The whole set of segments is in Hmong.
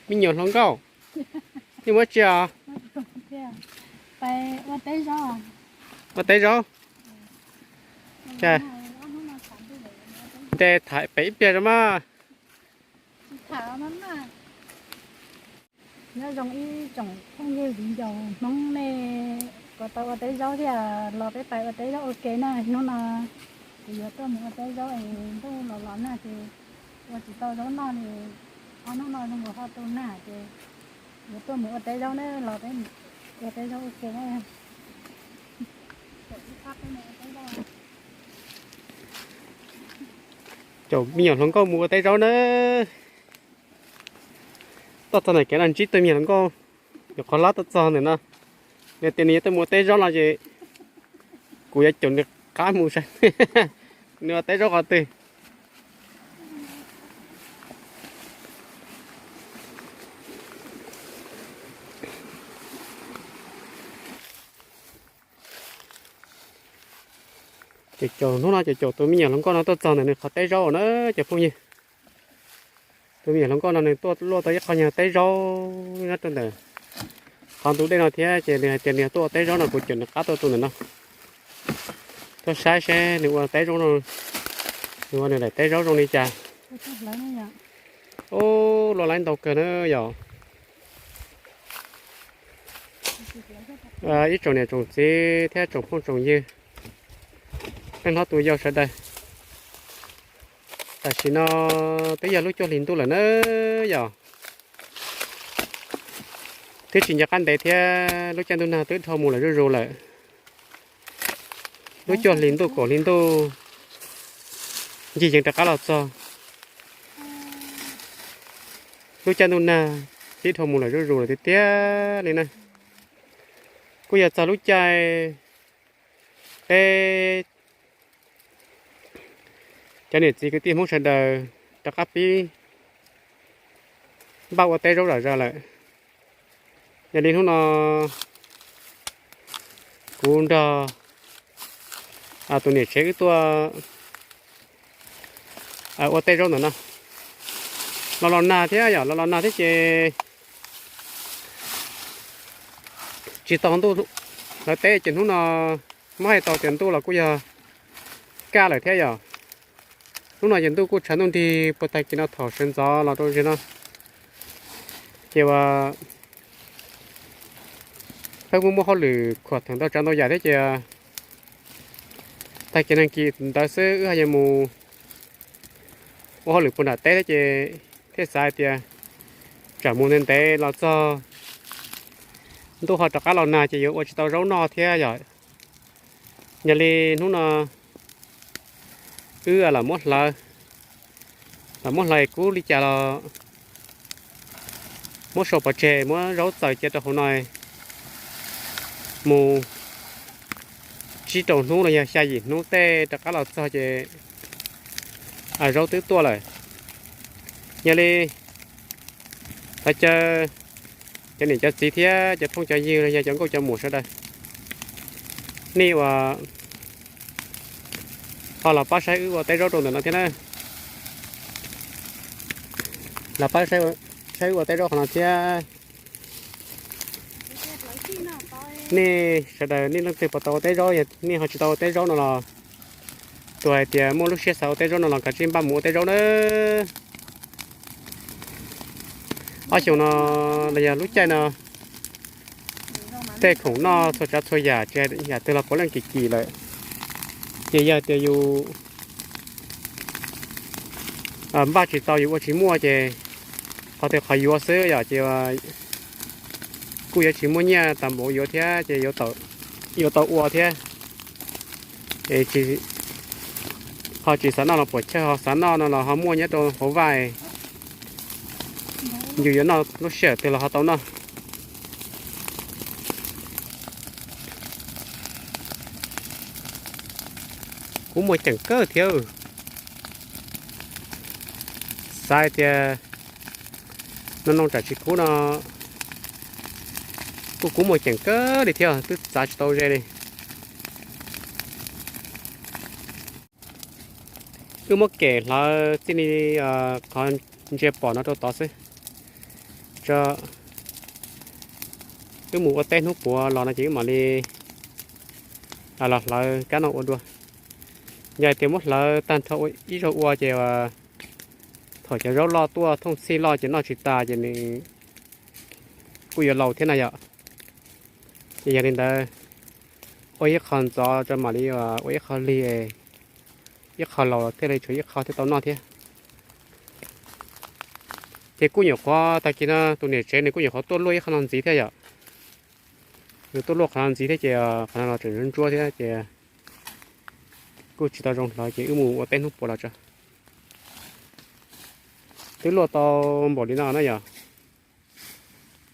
Me nyuam hluas nkauj, nej muab tsi os? Ua teb zaub. Nte tham pem ib pliag zoo mas. Nyob zoo ib tsoom phooj ywg viv ncaus Hmoob nej, kuv tau ua teb zaub thiab los peb pais ua teb zaub ua ke na. Hnub no kuv yuav tuaj mus ua teb zaub es ntuj los los nag ces ua tsis tau zaub noj li. Ob hnub no zoo nkaus ho tu nag ces yuav tuaj mus ua teb zaub na, los peb ua teb zaub ua ke na. Caum me nyuam hluas nkauj mus ua teb zaub na. Tuaj txog ntawm kev no ntsib tug me nyuam hluas nkauj, nyuam qhuav hlob tuaj txog ntawm no. Nws tias nws yuav tuaj mus ua teb zaub no ces kuv yuav caum nws qab mus saib nws ua teb zaub qhov twg. Ces caum hnub no ces caum tus me nyuam hluas nkauj no tuaj txog ntawm nws qhov teb zaub na cov phooj ywg. Tus me nyuam hluas nkauj no nws tuaj luaj tau ib qho nyuag teb zaub nyob rau ntawm qhov ntug dej no thiab ces nws hais tias nws tuaj ua teb zaub no kuv caum nws qab tuaj tus ntawm no. Tuaj saib seb nws ua teb zaub no, nws ua nws daim teb zaub zoo li cas. Ub, luaj laib ntau kawg na yom. Ib tsoom niam tsoom txiv thiab tsoom phooj tsoom ywg, leej hlob tus yau sawv daws, tam sim no twb yog lub cuaj hlis ntuj lawm na yom. Twb tsis nco qab ntev thiab lub caij ntuj nag twb dhau mus lawm zuj zus lawm. Lub cuaj hlis ntuj kaum hlis ntuj ncig yees rov qab los txog. Lub caij ntuj nag twb dhau mus lawm zuj zus lawm tiag tiag li na. Kuj yog txog lub caij peb cov niam txiv kwv tij Hmoob sawv daws rov qab pib npaj ua teb zaub zom zaws lawm. Yog li hnub no kuv nrog tus niam tsev wb tuaj ua teb zaub ntawm no. Los los nag thiab yom, los los nag thiab ces tsis tau ntuj hlawv teb ces hnub no muab hais tau tias ntuj los kuj yog kaj lawm thiab yom. Hnub no ces ntuj kuj tshav ntuj nrig puag tag kis no thaum sawv ntxov los rau zaum no. Ces uas peb kuj muaj hauj lwm khuam theem ntau tsav ntau yam thiab ces tag kis neeg kis ntawd xwb wb ho yuav mus ua hauj lwm puag nram teb thiab ces thiaj xav hais tias tsam mus ntev ntev los txog ntuj ho rov qab los nag ces yuav ua tsis tau zaub noj thiab yom. Yog li hnub no wb los muab hlawv, los muab hlawv kub li cas los muab sau pov tseg, muab zaub txaws cia rau hauv no mus tsib rau hnub los yog xya yim hnub tej rov qab los txog ces zaub twb tuaj lawm. Yog li thov caw cov niam cov txiv thiab cov phooj cov ywg los yog cov nkauj cov muam sawv daws, nej uas ho los pab saib wb ua teb zaub rau ntawm no thiab na. Los pab saib wb ua teb zaub qhov no thiab. Nej sawv daws nej leej twg puas tau ua teb zaub, yog nej ho tsis tau ua teb zaub no los, tus hais tias muaj lub siab xav ua teb zaub no los kav tsij npaj mus ua teb zaub nawb. Ob xyoos no los yog lub caij no tej khoom noj txhua tsav txhua yam tsis hais yam twg los puav leej kim kim lawm. Ces yog tias yus npaj tsis tau, yus ua tsis muaj ces qhov twg qhov yuav xwb yom, ces kuj yuav tsis muaj nyiaj tas npaum yuav thiab ces yuav tau ua thiab. Ho tsis xav noj los puam chawj, ho xav noj no los ho muaj nyob rau hauv vaj, yus yuav noj lub sij hawm twg los ho tau noj. Kub muaj ceem kawg thiab. Xav hais tias no noo tsam tsis kub no kuj kub muaj ceem kawg li thiab, twb txav tsis tau ze li. Wb muab kem hlawv txij li qhov ntsia pom no rau tod xwb. Tso, wb mus ua teb hnub puav los no ces wb mam li los hlawv kab no ua dua. Yog hais tias muab hlawv tag nrho ib zaug ua ces thaum cov zaub loj tuaj thooj txhij loj ces noj tsis tas ces nws kuj yuav laus thiab na yom. Ces yog li ntawd, ua ib qho ntxov tso mam li ua ib qho lig, ib qho laus thiaj li tshuav ib qho thiaj tau noj thiab. Ces kuj nyuam qhuav tag kis no tus niam tsev nws kuj nyuam qhuav tuaj luaj ib qho no ntxiv thiab yom. Nws tuaj luaj qhov no ntxiv thiab ces qhov no los tseem ntsuab thiab ces kuj tsis tau zoo hlawv ces wb mus ua teb hnub puav los tso. Twb luaj tau npaum li no na yom.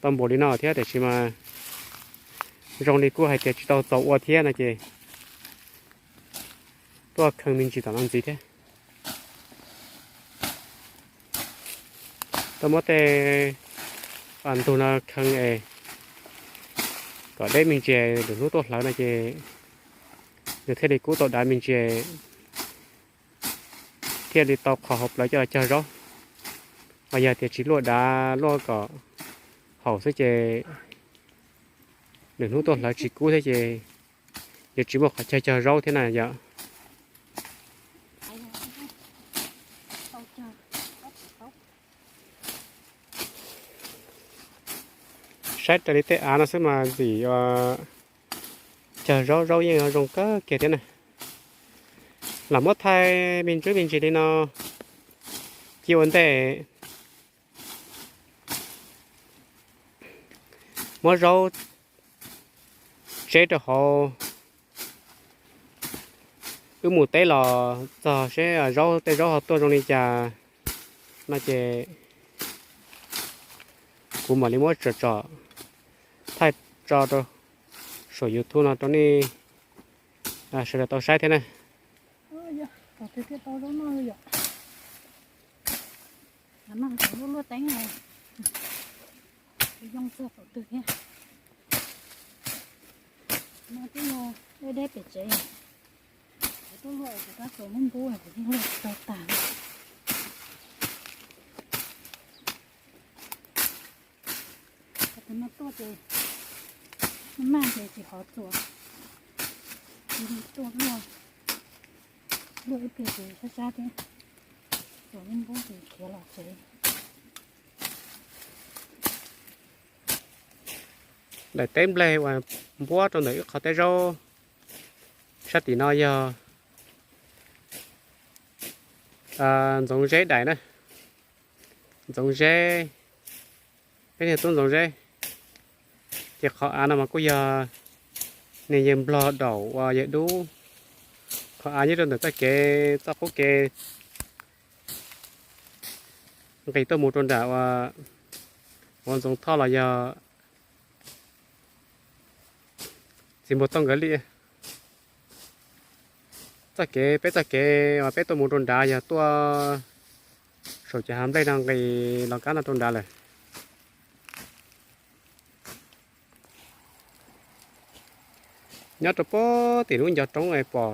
Tau npaum li no thiab tiam sis mas zoo li kuj hais tias tsis tau txaus ua thiab no ces tuaj kheej me ntsis tom no ntxiv thiab. Tuaj muab tej ntug no kheej es kom deb me ntsis, lwm hnub tuaj hlawv no ces nws thiaj li kub tau dav me ntsis, thiaj li tau qhov hauv plawv coj los cog zaub. Ho yog tias tsis luaj dav luaj kom haum xwb ces lwm hnub tuaj hlawv tsis kub thiab ces yuav tsis muaj qhov chaw cog zaub thiab na yom. Saib raws li tej av no xwb mas ntxim cog zaub, zaub yeej zoo kawg kiag thiab na. Los muab thaij me ntsis me ntsis li no cia ua ntej, muab zaub tseb rau hauv. Wb mus teb los txog seb zaub, tej zaub ho tuaj zoo li cas no ces kuv mam li muab tsom tsom thaij tso rau saum YouTube no rau nej sawv daws tau saib thiab na. Luaj teeb, yoo txog thaum twg thiab. No twb yog deb deb pem tsev, kuv tuaj luaj kuv kab txuas npub npub kuv yeej luaj tau tag. Tus no tuaj ces mag ces tsis hov txuas, tuaj luaj, luaj ib pliag ces sab sab thiab, txuas npub npub ces khiav los tsev. Daim teb nplej uas npuab rau ntawm wb qhov teb zaub sab tim no yog Ntxoov Zeb daim na, Ntxoov Zeb, peb niag tub Ntxoov Zeb. Ces qhov av no mas kuj yog niag yawg Nplog daum uas yawg Dub, qhov av nyob rau ntawm txoj kev, txoj qub kev nqis tuaj mus rau nram uas Ntxoov Thoj los yog Txiv Npua Tooj nkawd li. Txoj kev, peb txoj kev uas peb tuaj mus rau nrad yog tuaj saum cov hav nplej no nqis los kab no rau nrad lawm. Nyob rau puag tim lub ncov roob es pom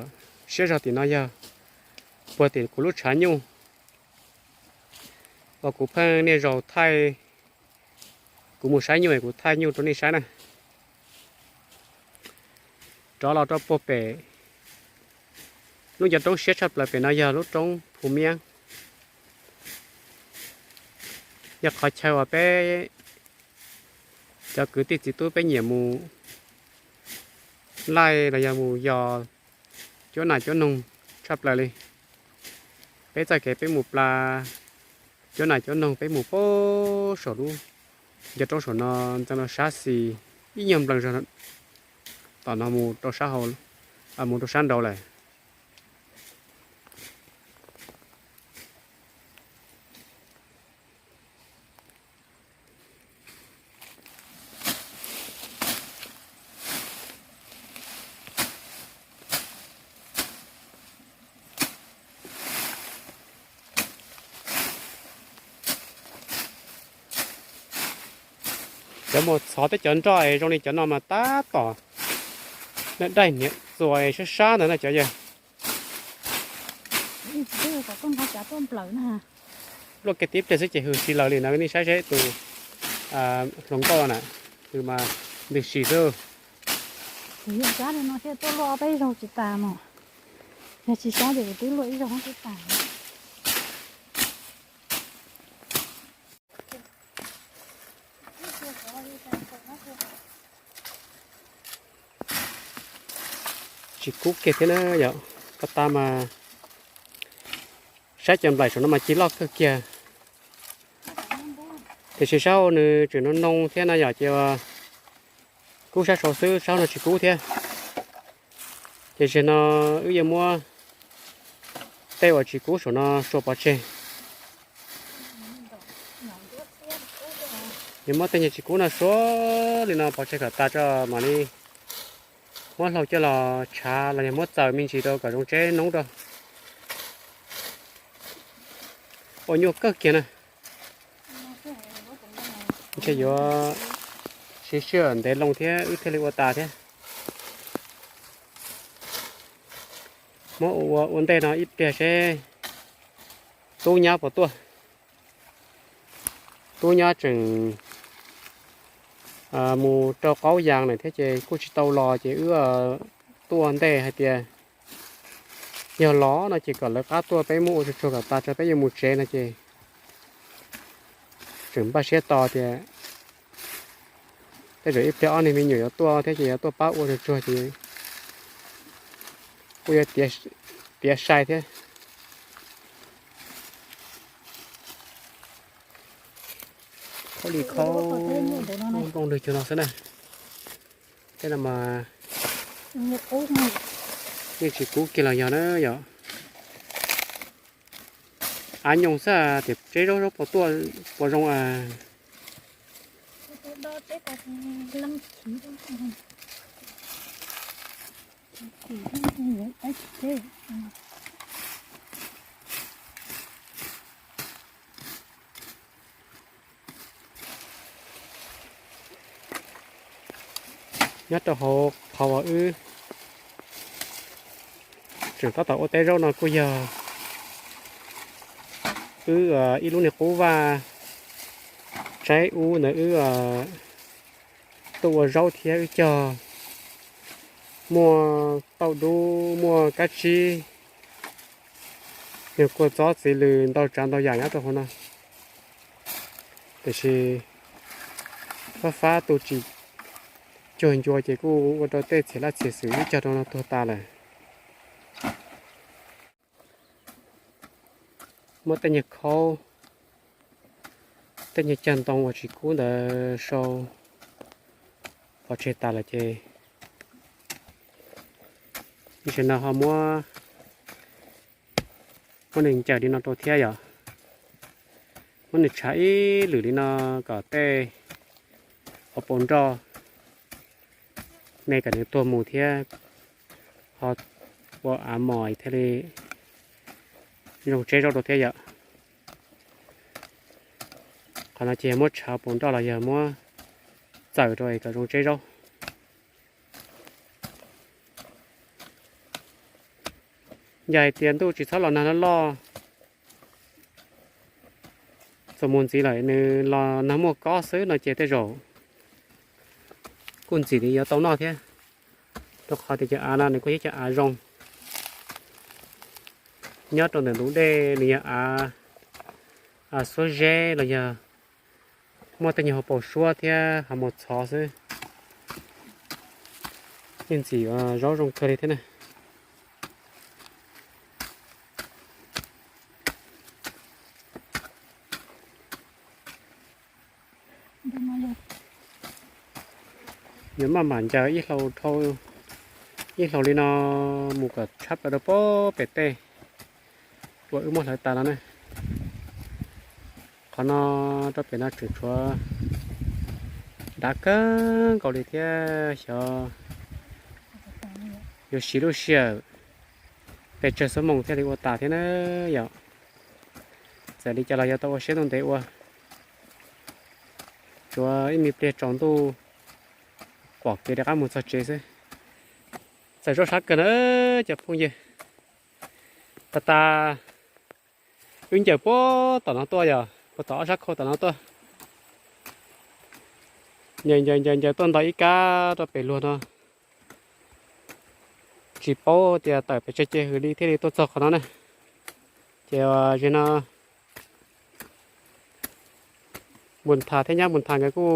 siab zog tim no yog puag tim kuv lub tshav nyuj uas kuv pheej niaj zaus thaij, kuv mus saib nyuj es kuv thaij nyuj rau nej saib na. Rov los rau puag pem lub ncov roob siab tshaj plaws pem no yog lub roob Phu Miab, yog qhov chaw uas peb cov kwv tij txiv tub peb nyiam mus laij los yog mus yos cuab nas cuab noog tshaj plaws li. Peb txoj kev peb mus pla cuab nas cuab noog peb mus puag saum lub ncov roob saum no ntxeev rau sab xis ib nyuag nplees zog tom no mus rau sab hauv, mus rau sab nraud lawm. Cov mus txhov teb cov nroj es zoo li cov no mas tab tom daij daij hniav txuas sab sab ntawd na cov yawg. Luaj kiag tib pliag xwb ces hws si lawm li no, nej saib seb tus hluas nkauj na, tus mas ntws si xwb. Kuv yog sab li no thiaj tuaj luaj ob peb zaug tsis tas no, yog tsis sab ces kuv twb luaj ib zaug twb tas. Tsis kub kiag thiab na yom, koj tab mas saib cov nplaim saum no mas ci loj kawg kiag. Tiam sis sab hauv nws tseem noo noo thiab no yom, ces kub sab saud xwb, sab hauv no tsis kub thiab. Ces zaum no wb yuav muab tej uas tsis kub saum no sua pov tseg. Yuav muab tej nyuag tsis kub no sua li no pov tseg kom tas tso mam li muab hlau coj los tshav los yog muab txaws me ntsis rau kom zoo tseb noob rau. Ua nyuaj kawg kiag na. Ntshe yuav siv sij hawm ntev loo thiab wb thiaj li ua tas thiab. Muab ua ua ntej no ib pliag seb tub nyab puas tuaj. Tub nyab tseem mus rau qaub yas lawm thiab ces kuj tsis tau los ces wb tuaj ua ntej hais tias yog los no ces kom lawv qab tuaj peb muab ua tsuag tsuag kom tas tso peb yuav mus tsev no ces tseem npaj siab tos tias tej zaum ib pliag ob niag me nyuam yuav tuaj thiab ces yuav tuaj pab ua tsuag tsuag ces kuj yuav tiav sai thiab. Khaub li khaub nplooj lwg cuag no xwb na. Tej no mas yeej tsis kub kiag los yog na yom. Av nyoos xwb tias tseb zaub zaub puas tuaj puas zoo. Nyob rau hauv qhov uas wb tseem tab tom ua teb zaub no kuj yog wb ib lub niag qub vaj tsaib ub ntawd wb tuaj ua zaub thiab wb cog muaj tauj dub muaj kab tsib, yog kua txob txiv lws ntau tsav ntau yam nyob rau hauv no. Tiam sis fab fab tu tsis cuag ncua ces kuj ua rau tej txhiam laj txhiam xwm wb cog rau no tuag tas lawm. Muab tej nyuag khaub, tej nyuag cag ntoo uas tsis kub ntawd sau pov tseg tas lawm ces tam sim no ho muab, muab nws ncaws li no rau thiab yom. Muab nws tshav ib lwm li no kom tej hauv paus nroj me kom nws tuag mus thiab ho ua av mos thiaj li zoo tseb zaub rau thiab yom. Qhov no ces yog muab tshav paus nroj los yog muab txaws rau kom zoo tseb zaub. Yog hais tias ntuj tsis txhob los nag loj loj, txuas mus ntxiv lawm nws los nag muaj kob xwb no ces tej zaum kuj ntxim li yuav tau noj thiab. Rau qhov tias cov av no nws kuj yog cov av zoo, nyob rau ntawm ntug dej nws yog av xuab zeb los yog muaj tej nyuag hauv paus suab thiab hauv paus txhov xwb. Yeej ntxim zaub zoo kawg li thiab na. Yuav maj mam ncaws ib hlau dhau, ib hlau li no mus kom tshab plaws rau pem tej uas wb muab hlawv tas no na. Qhov no rau pem no tseem tshuav dav kawg nkaus li thiab xyov yuav siv lub sij hawm pes tsawg xuab moos thiaj li ua tas thiab na yom. Txawm li cas los yuav tau ua siab ntuj ntev ua, tsuav ib me pliag tsaus ntuj pom kev rov qab mus txog tsev xwb. Txawm zaub sab kawg na cov phooj ywg. Tas tas wb ncaws puag tom no tuaj yog puag tom ob sab khau tom no tuaj. Ncaws ncaws ncaws ncaws tuaj nto ib kab rau pem luag no, tsis paub tias tawm pes tsawg ces hws li thiaj li tuaj txog qhov no na. Ces zaum no Npus Thas thiab nyab Npus Thas nkawd kuj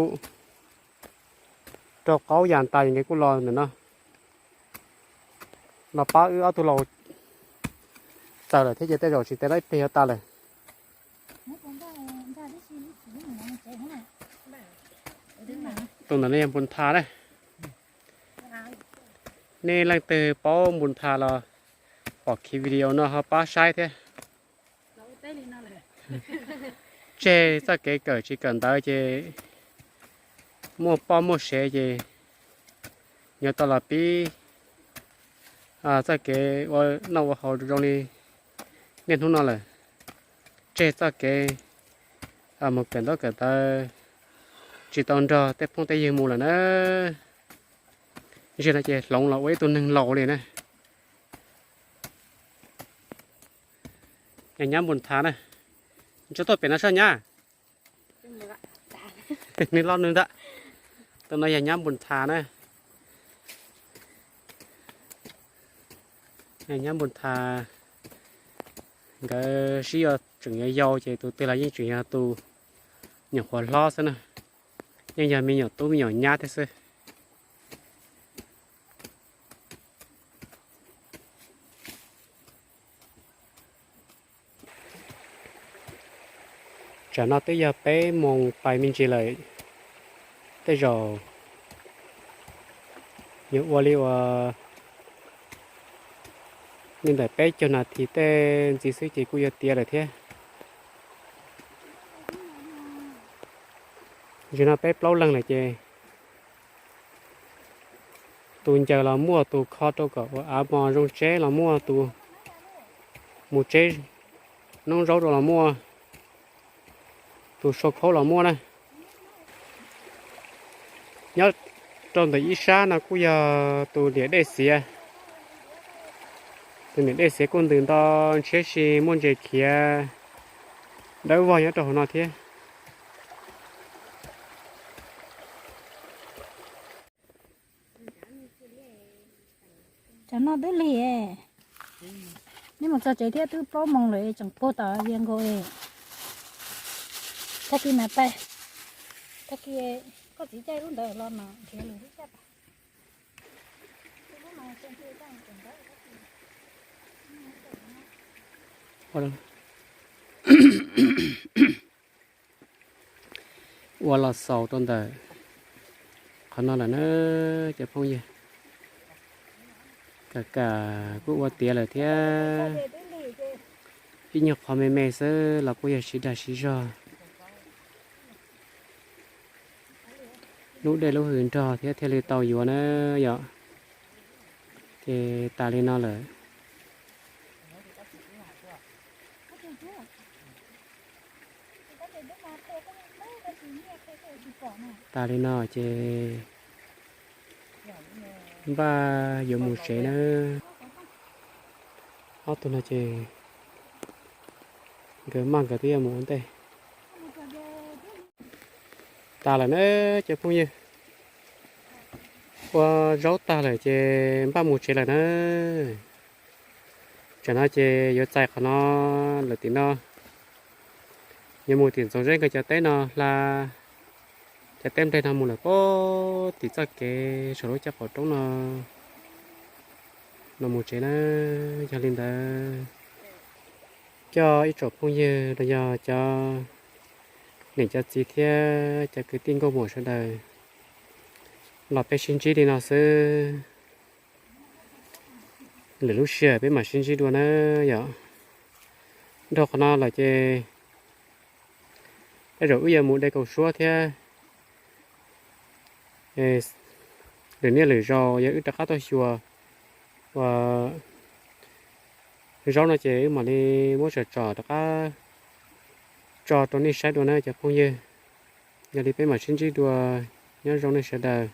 rau qaub yas tas nkawd kuj los ntawm no, los pab wb ob tug laus txawm lawm thiab ces tej zaum tsis tas dab plig yuav tas lawm. Tus ntawm no yog Npus Thas na. Nej leej twg paub Npus Thas los pom kiv video no ho pab saib thiab. Tseg txoj kev kawm tsis kawm ntawv ces muaj poj muaj sev ces yuav tau los pib txoj kev ua noj ua haus zoo li niaj hnub no lawm. Tseg txoj kev mus kawm ntaub kawm ntawv tsis tau nrog tej phooj tej ywg mus lawm na. Zaum no ces hloov los ua ib tug neeg laus li na. Yog nyab Npus Thas na. Tso tuaj pem no soj nyab. Nws loj nws ntag. Tus no yog nyab Npus Thas na. Nyab Npus Thas nkawd sib yuav tseem yau yau ces tus twg los yeej tseem yog tus nyuam qhuav hlob xwb na. Yeej yog me nyuam tub me nyuam nyab thiab xwb. Tsam no twb yog peb moos pais me ntsis lawm, tej zaum yuav ua li uas li ntawm peb caug nas this tej ntxiv xwb ces kuj yuav tiav lawm thiab. Zaum no peb plaub leeg lawm ces tus ncaws los muaj, tus kho rau kom ua av mos zoo tseb los muaj, tus mus tseb noob zaub rau los muaj, tus sau khaub los muaj na. Nyob rau ntawm ib sab no kuj yog tus niam dej xiav. Tus niam dej xiav kuj ntws nto ntshiab si muaj ntses khiav dawb vog nyob rau hauv no thiab. Tsam no twb lig, nej mus txog tsev thiab twb plaub moos lawm tseem puag tom Vias Nkaus. Tag kis mas pais, tag kis koj txiv caij lub ntawd los mas nrhiav lawm. Ua los xaus rau ntawm qhov no lawm na cov phooj ywg. Kam kam kuj ua tiav lawm thiab. Ib nyuag qhov me me xwb los kuj yog siv dag siv zog. Lub dej lub hws nrog thiab thiaj li tau yuav na yom. Ces tas li no lawm. Tas li no ces npaj yuav mus tsev na. Ob tug no ces nkawd maj nkawd twb yuav mus ua ntej. Tas lawm na cov phooj ywg, ua zaub tag lawm ces npaj mus tsev lawm na. Tsam no ces yuav txais qhov no lawm tim no, yuav mus tim Ntxoov Zeb nkawd cov teb no hla, cov teb nplej no mus lawm puag tim txoj kev saum lub caj qaum roob no, no mus tsev na. Yog li ntawd, coj ib tsoom phooj ywg los yog cov niam cov txiv thiab cov kwv tij nkauj muam sawv daws los peb sib ntsib li no xwb. Lwm lub sij hawm peb mam sib ntsib dua na yom. Dhau qhov no lawm ces tej zaum wb yuav mus de kaus suab thiab lwm niaj lwm zaus yog wb rov qab tuaj xyuas ua zaub no ces wb mam li muab tsom tsom rov qab tso rau nej saib dua na cov phooj ywg. Yog li peb mam sib ntsib dua, nyob zoo nej sawv daws.